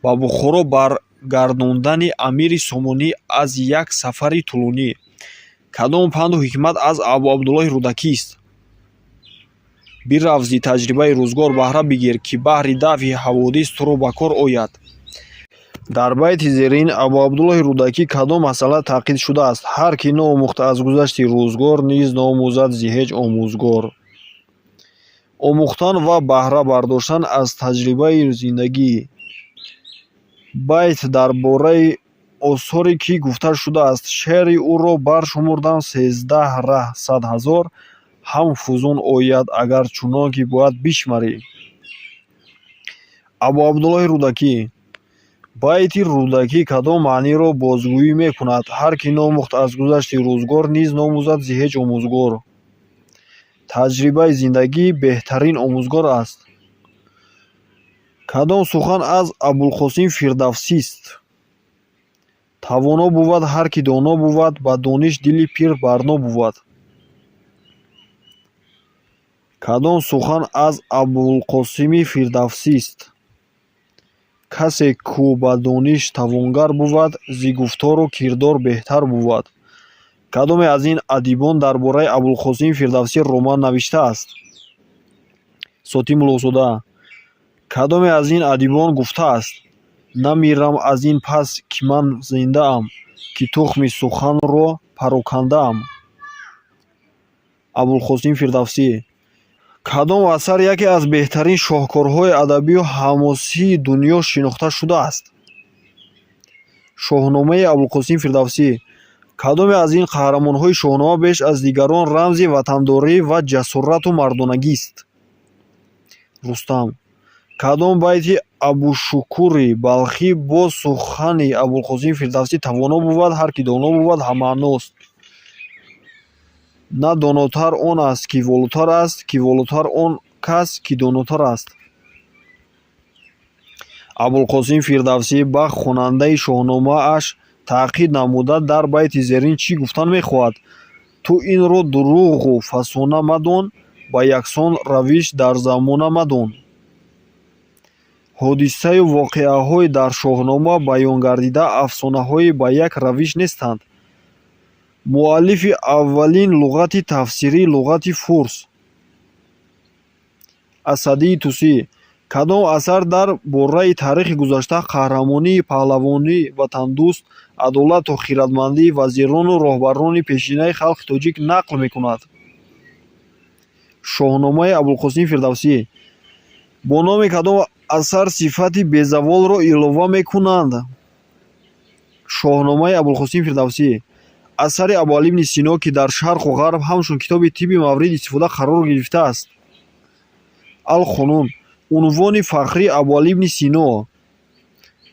Ба Бухоро баргардондани амири Сомонӣ аз як сафари тӯлонӣ. Кадом панду ҳикмат аз Абуабдуллоҳи Рӯдакист? Бирав, зи таҷрибаи рӯзгор баҳра бигир, ки баҳри дафъи ҳаводис туро ба кор ояд. Дар байти зерин Абуабдуллоҳи Рӯдакӣ кадом масъала таъқид шудааст? Ҳар ки наомӯхт аз гузашти рӯзгор, низ наомӯзад зи ҳеҷ омӯзгор. Омӯхтан ва баҳра бардоштан аз таҷрибаи зиндагӣ. Байт дар бораи осори кӣ гуфта шудааст? Шеъри ӯро баршумурдам 13 раҳ 100 000, ҳам фузун ояд, агар чунон ки бояд бишмарӣ. Абуабдуллоҳи Рӯдакӣ. Байти Рӯдакӣ кадом маъниро бозгӯӣ мекунад? Ҳар ки наомӯхт аз гузашти рӯзгор, низ наомӯзад зи ҳеҷ омӯзгор. Таҷрибаи зиндагӣ беҳтарин омӯзгор аст. Кадом сухан аз Абулқосим Фирдавсист? Тавоно бувад ҳар ки доно бувад, ба дониш дили пир барно бувад. Кадом сухан аз Абулқосими Фирдавсист? Касе кӯ ба дониш тавонгар бувад, зи гуфтору кирдор беҳтар бувад. Кадоме аз ин адибон дар бораи Абулқосим Фирдавсӣ роман навиштааст? Сотим Муллозода. Кадоме аз ин адибон гуфтааст: «Намирам аз ин пас, ки ман зиндаам, ки тухми суханро парокандаам»? Абулқосим Фирдавсӣ. Кадом асар яке аз беҳтарин шоҳкорҳои адабию ҳамосии дунё шинохта шудааст? Шоҳномаи Абулқосим Фирдавсӣ. Кадоме аз ин қаҳрамонҳои Шоҳнома беш аз дигарон рамзи ватандорӣ ва ҷасорату мардонагист? Рустам. Кадом байти Абушукури Балхӣ бо сухани Абулқосим Фирдавсӣ «Тавоно бувад, ҳар ки доно бувад» ҳаммаъност? На донотар он аст, ки волотар аст, ки волотар он кас, ки донотар аст. Абулқосим Фирдавсӣ ба хонандаи Шоҳномааш таъқид намуда, дар байти зерин чӣ гуфтан мехоҳад? Ту инро дурӯғу фасона мадон, ба яксон равиш дар замона мадон. Ҳодисаю воқеаҳои дар Шоҳнома баёнгардида афсонаҳои ба як равиш нестанд. Муаллифи аввалин луғати тафсирии луғати фурс? Асадии Тусӣ. Кадом асар дар бораи таърихи гузашта, қаҳрамонии паҳлавони ватандӯст, адолату хирадмандии вазирону роҳбарони пешинаи халқи тоҷик нақл мекунад? Шоҳномаи Абулқосим Фирдавсӣ. Бо номи кадом асар сифати безаволро илова мекунанд? Шоҳномаи Абулқосим Фирдавсӣ. Асари Абуалӣ ибни Сино, ки дар Шарқу Ғарб ҳамчун китоби тибби мавриди истифода қарор гирифтааст? Ал-Қонун. Унвони фахрии Абуалӣ ибни Сино?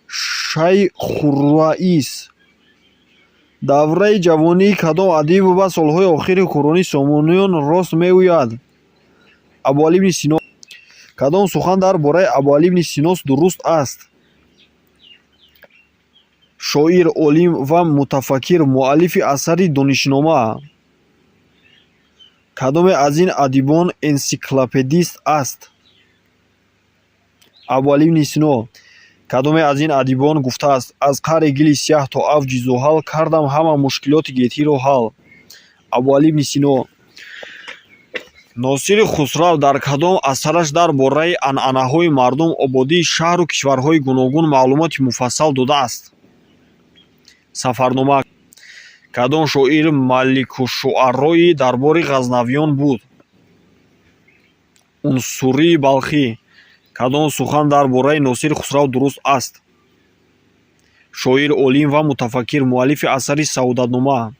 Шайхурраис. Давраи ҷавонии кадом адиб ба солҳои охири ҳукмронии Сомониён рост меояд? Абуалӣ ибни Сино. Кадом сухан дар бораи Абуалӣ ибни Синос дуруст аст? Шоир, олим ва мутафаккир, муаллифи асари Донишнома. Кадоме аз ин адибон энсиклопедист аст? Абуалӣ ибни Сино. Кадоме аз ин адибон гуфтааст: «Аз қаъри гили сиёҳ то авҷи зуҳал, кардам ҳама мушкилоти гетиро ҳал»? Абуалӣ ибни Сино. Носири Хусрав дар кадом асараш дар бораи анъанаҳои мардум, ободии шаҳру кишварҳои гуногун маълумоти муфассал додааст? Сафарнома. Кадом шоир маликушшуарои дарбори Ғазнавиён буд? Унсурии Балхӣ. Кадом сухан дар бораи Носири Хусрав дуруст аст? Шоир, олим ва мутафаккир, муаллифи асари Саодатнома.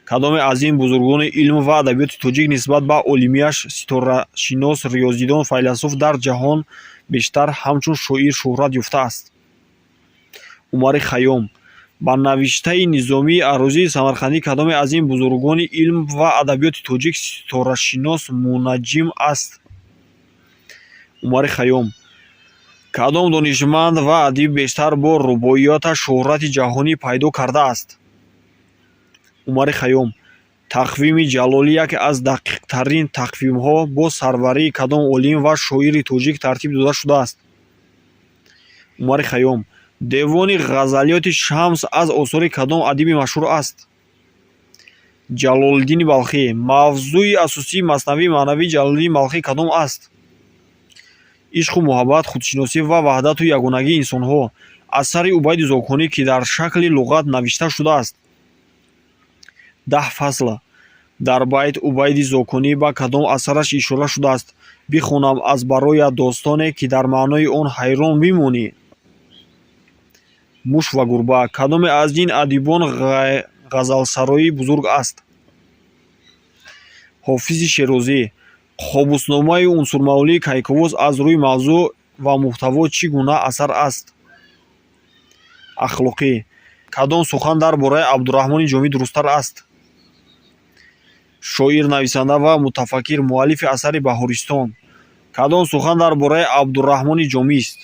Кадоме аз ин бузургони илм ва адабиёти тоҷик нисбат ба олимиаш, ситорашинос, риёзидон, файласуф дар ҷаҳон бештар ҳамчун шоир шӯҳрат ёфтааст? Умари Хайём. Ба навиштаи Низомии Арӯзии Самарқандӣ, кадоме аз ин бузургони илм ва адабиёти тоҷик ситорашинос, мунаҷҷим аст? Умари Хайём. Кадом донишманд ва адиб бештар бо рубоиёташ шӯҳрати ҷаҳонӣ пайдо кардааст? Умари Хайём. Тақвими Ҷалолӣ яке аз дақиқтарин тақвимҳо бо сарварии кадом олим ва шоири тоҷик тартиб дода шудааст? Умари Хайём. Девони ғазалиёти Шамс аз осори кадом адиби машҳур аст? Ҷалолиддини Балхӣ. Мавзӯи асосии Маснавии маънавии Ҷалолиддини Балхӣ кадом аст? Ишқу муҳаббат, худшиносӣ ва ваҳдату ягонагии инсонҳо. Асари Убайди Зоконӣ, ки дар шакли луғат навишта шудааст? Даҳ фасл. Дар байт Убайди Зоконӣ ба кадом асараш ишора шудааст? Бихонам аз бароят достоне, ки дар маънои он ҳайрон бимонӣ. Муш ва гурба. Кадоме аз ин адибон ғазалсарои бузург аст? Ҳофизи Шерозӣ. Қобусномаи Унсурмавлии Кайковус аз рӯи мавзӯъ ва муҳтаво чӣ гуна асар аст? Ахлоқӣ. Кадом сухан дар бораи Абдураҳмони Ҷомӣ дурусттар аст? Шоир, нависанда ва мутафаккир, муаллифи асари Баҳористон. Кадом сухан дар бораи Абдураҳмони Ҷомист?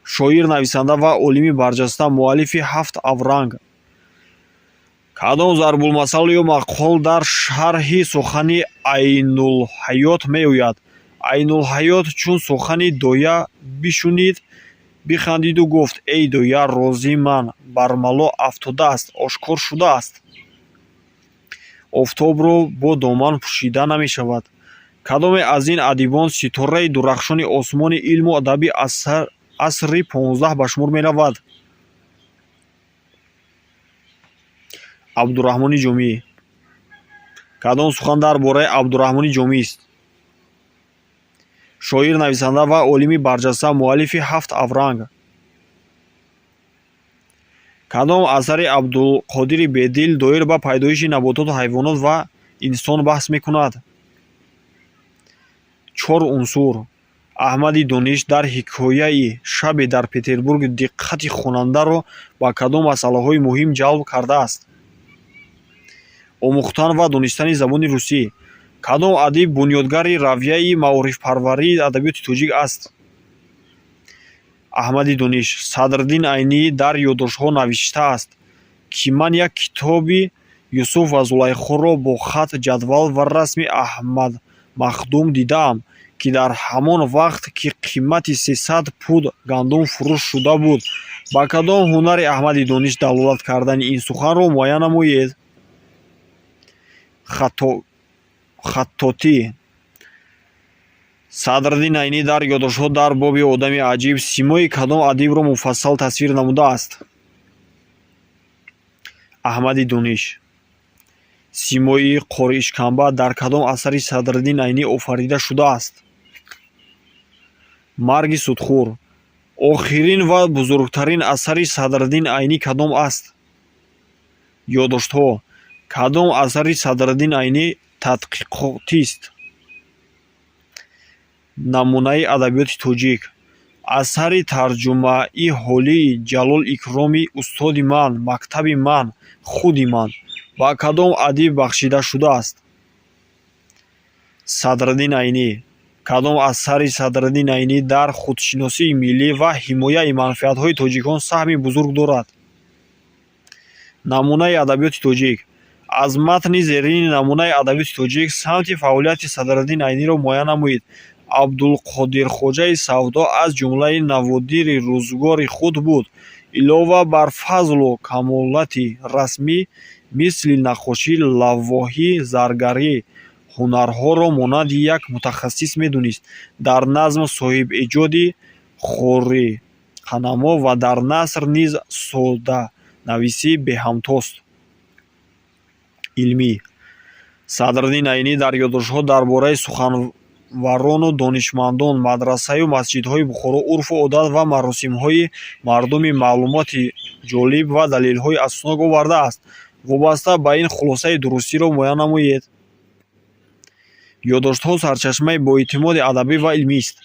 Шоир, нависанда ва олими барҷаста, муаллифи Ҳафт авранг. Кадом зарбулмасал ё мақол дар шарҳи сухани Айнулҳаёт меояд? Айнулҳаёт чун сухани доя бишунид, бихандиду гуфт: «Эй доя, рози ман бармало афтодааст, ошкор шудааст». Офтобро бо доман пӯшида намешавад. Кадоме аз ин адибон ситораи дурахшони осмони илму адаби асри 15 ба шумор меравад? Абдураҳмони Ҷомӣ. Кадом сухан дар бораи Абдураҳмони Ҷомист? Шоир, нависанда ва олими барҷаста, муаллифи ҳафт авранг. Кадом асари Абдулқодири Бедил доир ба пайдоиши набототу ҳайвонот ва инсон баҳс мекунад? Чор унсур. Аҳмади Дониш дар ҳикояи «Шабе дар Петербург» диққати хонандаро ба кадом масъалаҳои муҳим ҷалб кардааст? Омӯхтан ва донистани забони русӣ. Кадом адиб бунёдгари равияи маорифпарварии адабиёти тоҷик аст? Аҳмади Дониш. Садриддин Айнӣ дар ёддоштҳо навиштааст, ки ман як китоби Юсуф ва Зулайхоро бо хат, ҷадвал ва расми Аҳмадмахдум дидаам, ки дар ҳамон вақт ки қимати 300 пуд гандум фурӯш шуда буд. Ба кадом ҳунари Аҳмади Дониш далолат кардани ин суханро муайян намоед? Хаттотӣ. Садриддин Айнӣ дар ёддоштҳо дар боби одами аҷиб симои кадом адибро муфассал тасвир намудааст? Аҳмади Дониш. Симои Қори Ишкамба дар кадом асари Садриддин Айнӣ офарида шудааст? Марги судхӯр. Охирин ва бузургтарин асари Садриддин Айнӣ кадом аст? Ёддоштҳо. Кадом асари Садриддин Айнӣ тадқиқотист? Намунаи адабиёти тоҷик. Асари тарҷумаи ҳолии Ҷалол Икромӣ «Устоди ман, мактаби ман, худи ман» ба кадом адиб бахшида шудааст? Садриддин Айнӣ. Кадом асари Садриддин Айнӣ дар худшиносии миллӣ ва ҳимояи манфиатҳои тоҷикон саҳми бузург дорад? Намунаи адабиёти тоҷик. Аз матни зерини намунаи адабиёти тоҷик самти фаъолияти Садриддин Айниро муайян намоед. Абдулқодирхоҷаи Савдо аз ҷумлаи наводири рӯзгори худ буд. Илова бар фазлу камолоти расмӣ, мисли наққошӣ, лаввоҳӣ, заргарӣ ҳунарҳоро монанди як мутахассис медонист. Дар назм соҳибэҷоди хориқанамо ва дар наср низ соданависии беҳамтост. Илмӣ. Садриддин Айнӣ дар ёддоштҳо дар бораи суханварону донишмандон, мадрасаю масҷидҳои Бухоро, урфу одат ва маросимҳои мардумӣ маълумоти ҷолиб ва далелҳои асоснок овардааст. Вобаста ба ин хулосаи дурустиро муайян намоед. Ёддоштҳо сарчашмаи боэътимоди адабӣ ва илмист.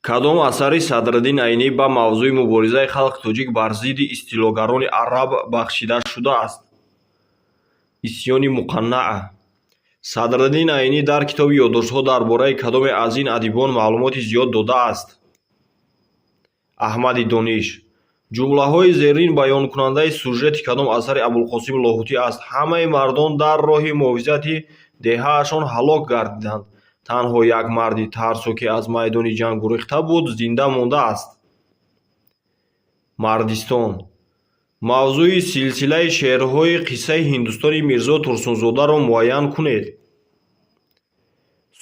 Кадом асари Садриддин Айнӣ ба мавзӯи муборизаи халқи тоҷик бар зидди истилогарони араб бахшида шудааст? Исьёни Муқаннаъ. Садриддин Айнӣ дар китоби ёддоштҳо дар бораи кадоме аз ин адибон маълумоти зиёд додааст? Аҳмади Дониш. Ҷумлаҳои зерин баёнкунандаи сюжети кадом асари Абулқосим Лоҳутӣ аст? Ҳамаи мардон дар роҳи муҳофизати деҳаашон ҳалок гардиданд. Танҳо як марди тарсо, ки аз майдони ҷанг гурехта буд, зинда мондааст. Мардистон. Мавзӯи силсилаи шеърҳои қиссаи Ҳиндустони Мирзо Турсунзодаро муайян кунед.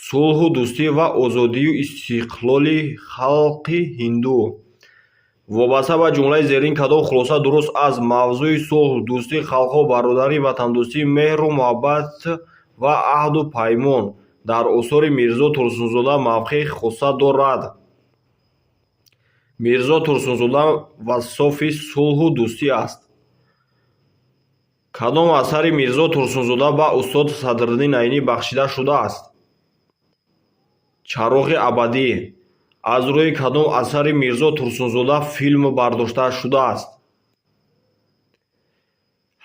Сулҳу дӯстӣ ва озодию истиқлоли халқи ҳинду. Вобаста ба ҷумлаи зерин кадом хулоса дуруст аст? Мавзӯи сулҳ, дӯстии халқҳо, бародарӣ, ватандӯстӣ, меҳру муҳаббат ва аҳду паймон дар осори Мирзо Турсунзода мавқеи хоса дорад. Мирзо Турсунзода вассофи сулҳу дӯстӣ аст. Кадом асари Мирзо Турсунзода ба устод Садриддин Айнӣ бахшида шудааст? Чароғи абадӣ. Аз рӯи кадом асари Мирзо Турсунзода филм бардошта шудааст?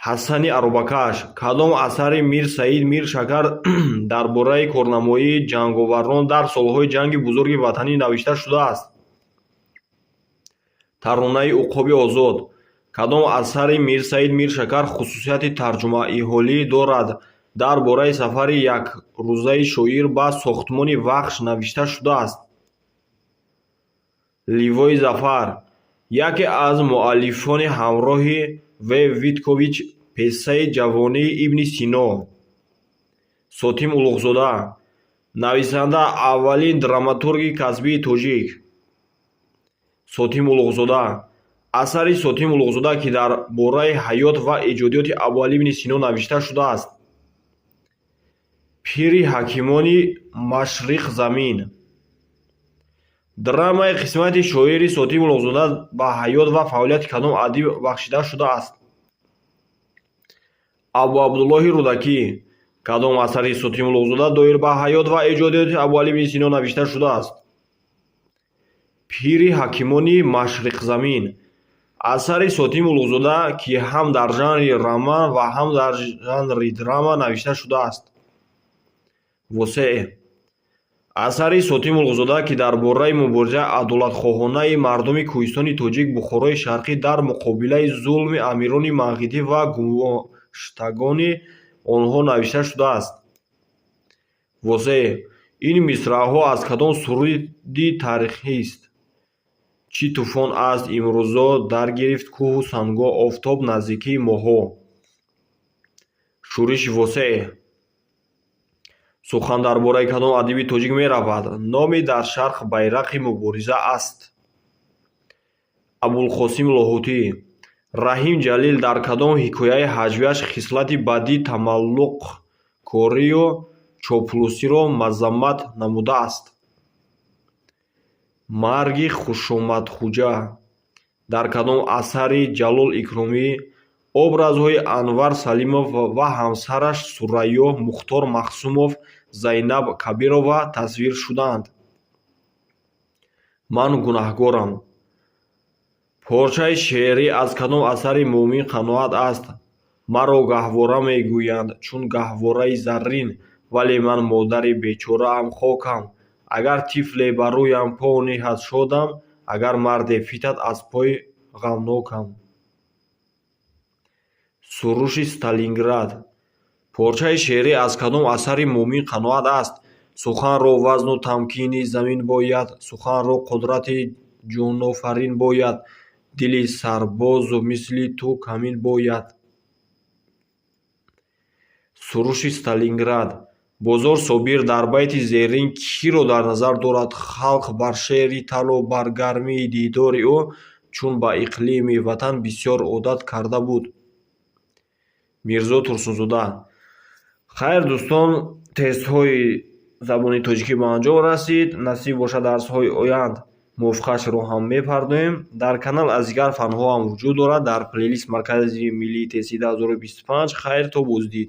Ҳасани аробакаш. Кадом асари Мир Саид Мир Шакар дар бораи корнамоии ҷанговарон дар солҳои Ҷанги Бузурги Ватанӣ навишта шудааст? Таронаи уқоби озод. Кадом асари Мирсаид Миршакар хусусияти тарҷумаиҳолӣ дорад, дар бораи сафари якрӯзаи шоир ба сохтмони Вахш навишта шудааст? Ливои Зафар. Яке аз муаллифони ҳамроҳи В. Виткович Пьесаи «Ҷавонии Ибни Сино»? Сотим Улуғзода. Нависанда, аввалин драматурги касбии тоҷик? Сотим Улуғзода. Асари Сотим Улуғзода, ки дар бораи ҳаёт ва эҷодиёти Абуалӣ ибни Сино навишта шудааст? «Пири ҳакимони машриқзамин». Драмаи «Қисмати шоири» Сотим Улуғзода ба ҳаёт ва фаъолияти кадом адиб бахшида шудааст? Абуабдуллоҳи Рӯдакӣ. Кадом асари Сотим Улуғзода доир ба ҳаёт ва эҷодиёти Абуалӣ ибни Сино навишта шудааст? «Пири ҳакимони машриқзамин». Асари Сотим Улуғзода, ки ҳам дар жанри роман ва ҳам дар жанри драма навишта шудааст? Восеъ. Асари Сотим Улуғзода, ки дар бораи муборизаи адолатхоҳонаи мардуми кӯҳистони тоҷик, Бухорои Шарқӣ, дар муқобилаи зулми амирони манғитӣ ва гумоштагони онҳо навишта шудааст? Восеъ. Ин мисраъҳо аз кадом суруди таърихист? Чӣ тӯфон аст имрӯзо, даргирифт кӯҳу сангҳо, офтоб наздикии моҳҳо. Шӯриши Восеъ. Сухан дар бораи кадом адиби тоҷик меравад? Номи дар шарқ байрақи мубориза аст. Абулқосим Лоҳутӣ. Раҳим Ҷалил дар кадом ҳикояи ҳаҷвияш хислати бади тамаллуқкорию чоплусиро мазаммат намудааст? «Марги хушомадхӯҷа». Дар кадом асари Ҷалол Икромӣ образҳои Анвар Салимов ва ҳамсараш Сурайё, Мухтор Махсумов, Зайнаб Кабирова тасвир шудаанд? «Ман гунаҳгорам». Порчаи шеърӣ аз кадом асари Муъмин Қаноат аст? Маро гаҳвора мегӯянд, чун гаҳвораи заррин, вале ман модари бечораам, хокам. Агар тифле ба рӯям по ниҳад, шодам, агар марде фитад аз пой, ғамнокам. Суруши Сталинград. Порчаи шеърӣ аз кадом асари Муъмин Қаноат аст? Суханро вазну тамкини замин бояд, суханро қудрати ҷонофарин бояд, дили сарбозу мисли ту камин бояд. Суруши Сталинград. Бозор Собир дар байти зерин киро дар назар дорад? Халқ бар шери талу бар гармии дидори ӯ, чун ба иқлими ватан бисёр одат карда буд. Мирзо Турсунзода. Хайр, дӯстон, тестҳои забони тоҷикӣ ба анҷом расид. Насиб бошад, дарсҳои оянд мувофиқашро ҳам мепардоем. Дар канал аз дигар фанҳо ҳам вуҷуд дорад, дар плейлист Маркази миллии тести 2025. Хайр, то боздид.